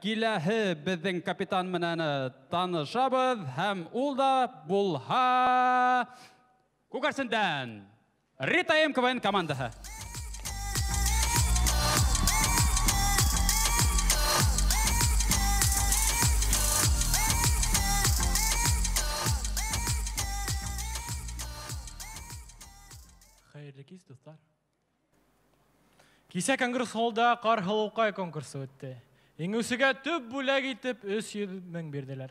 Киләһе беҙҙең капитан менән танышабыҙ, һәм ул да булһа Күгәрсендән Рита М КВН командаһы. Хәйерле кис, дуҫтар. Кисә конгресс-холлда Ҡар һылыуҡай конкурсы үтте. Еңеүсегә төп бүләк итеп 300 мең бирҙеләр.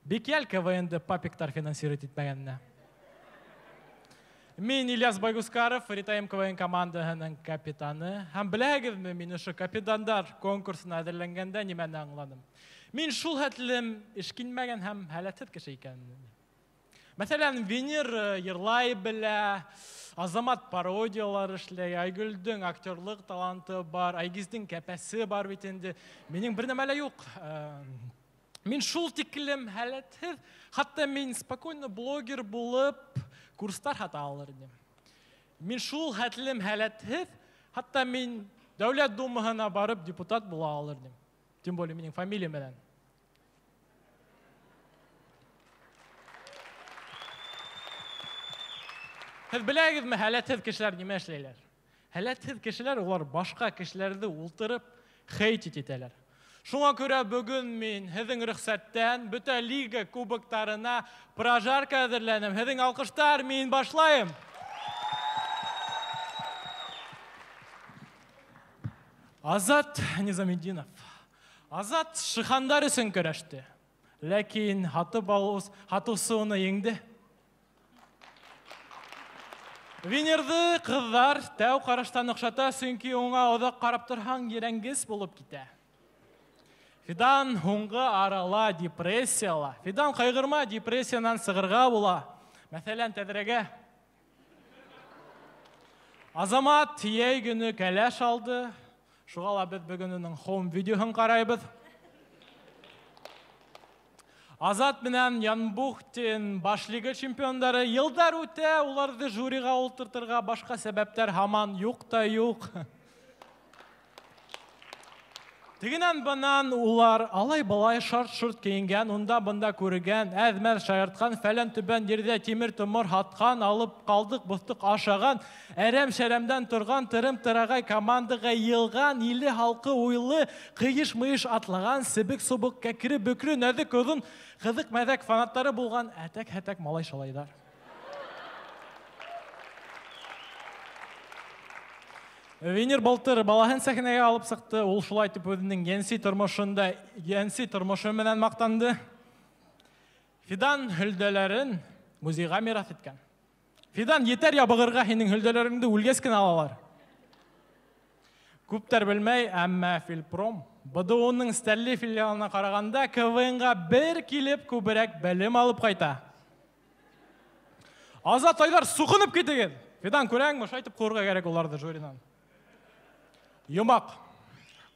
Бик йәл КВН-ды папиктар финансировать итмәгәненә. Мин Ильяс Байгускаров, Рита М КВН командаһының капитаны. Һәм беләһегеҙме, мин ошо капитандар конкурсына әҙерләнгәндә нимәне аңланым? Мин шул хәтлем эшкинмәгән һәм һәләтһеҙ кеше икәнмен. Мәҫәлән, Венер йырлай белә, Азамат пародиялар эшләй, Айгөлдөң актерлыҡ таланты бар, Айгиздең кәпәсе бар бит инде. Минең бер нәмә лә юҡ. Мин шул тиклем һәләтһеҙ, хатта мин спокойно блогер булып курстар һата алыр инем. Мин шул хәтлем һәләтһеҙ, хатта мин Дәүләт Думаһына барып депутат була алыр инем. Тем более минең фамилия менән. Һеҙ беләгеҙме, һәләтһеҙ кешеләр нимә эшләйләр? Һәләтһеҙ кешеләр улар башҡа кешеләрҙе ултырып хейтить итәләр. Шуңа күрә бөгөн мин һеҙҙең рөхсәттән бөтә лига кубоктарына прожарка әҙерләнем. Һеҙҙең алҡыштар, мин башлайым. Азат Низаметдинов. Азат шихандар өсөн көрәште. Ләкин һатыусы уны еңде. Венерҙы ҡыҙҙар тәү ҡараштан оҡшата, сөнки уңа оҙаҡ ҡарап торһаң, ерәнгес булып китә. Фидан һуңғы арала депрессияла. Фидан ҡайғырма, депрессиянан сығырға була. Мәҫәлән, тәҙрәгә. Азамат йәй көнө кәләш алды. Шуға ла беҙ бөгөн уның хоум видеоһын ҡарайбыҙ. Азат менән Янбухтин баш лига чемпиондары йылдар үтә, уларҙы жюриға ултыртырға башҡа сәбәптәр һаман юҡ та юҡ. Тегенән бынан улар алай-былай шарт-шорт кейенгән, унда-бында күргән, әҙ-мәҙ шаяртҡан, фәлән түбән ерҙә тимер-томор һатҡан, алып ҡалдыҡ, боҫтоҡ ашаған, әрәм-шәрәмдән торған, тырым-тырағай командаға йыйылған, иле халҡы уйлы, ҡыйыш-мыйыш атлаған, себек-собоҡ, кәкре-бөкрө, нәҙек оҙон, ҡыҙыҡ-мәҙәк фанаттары булған әтәк-һәтәк малай-шалайҙар. Венер былтыр балаһын сәхнәгә алып сыҡты. Ул шулай итеп үҙенең йәнси тормошо менән маҡтанды. Фидан һөлдәләрен музейға мираҫ иткән. Фидан, етәр ябығырға, һинең һөлдәләреңде үлгәс кенә алалар. Күптәр белмәй, әммә Филпром БДУ-ның Стәрле филиалына ҡарағанда КВН-ға бер килеп күберәк белем алып ҡайта. Азат Айҙар, суҡынып китегеҙ. Фидан, күрәңме, шайтып ҡыуырға кәрәк уларҙы жюринан. Йомаҡ.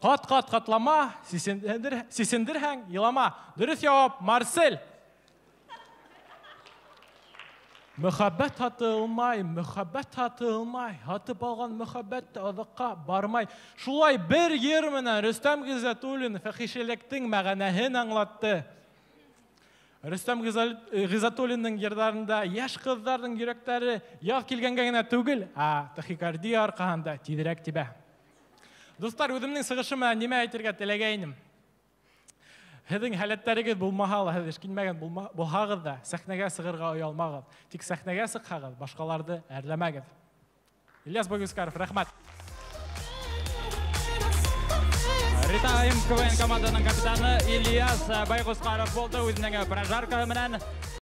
Ҡат-ҡат ҡатлама, сисендерһәң, илама. Дөрөҫ яуап, Марсель. Мөхәббәт һатылмай, мөхәббәт һатылмай, һатып алған мөхәббәт тә оҙаҡҡа бармай. Шулай бер йыр менән Рөстәм Ғиззәтуллин фәхишәлектең мәғәнәһен аңлатты. Рөстәм Ғиззәтуллиндың йырҙарында йәш ҡыҙҙарҙың йөрәктәре яҙ килгәнгә генә түгел, ә тахикардия арҡаһында тиҙерәк тибә. Дуҫтар, үҙемдең сығышым менән нимә әйтергә теләгәйнем? Һеҙҙең һәләттәрегеҙ булмаһа ла, һеҙ эшкинмәгән булһағыҙ ҙа, сәхнәгә сығырға оялмағыҙ. Тик сәхнәгә сыҡһағыҙ, башҡаларҙы әрләмәгеҙ. Ильяс Байгускаров, рәхмәт. Рита М КВН команданың капитаны Ильяс Байгускаров булды үҙенең прожаркаһы менән.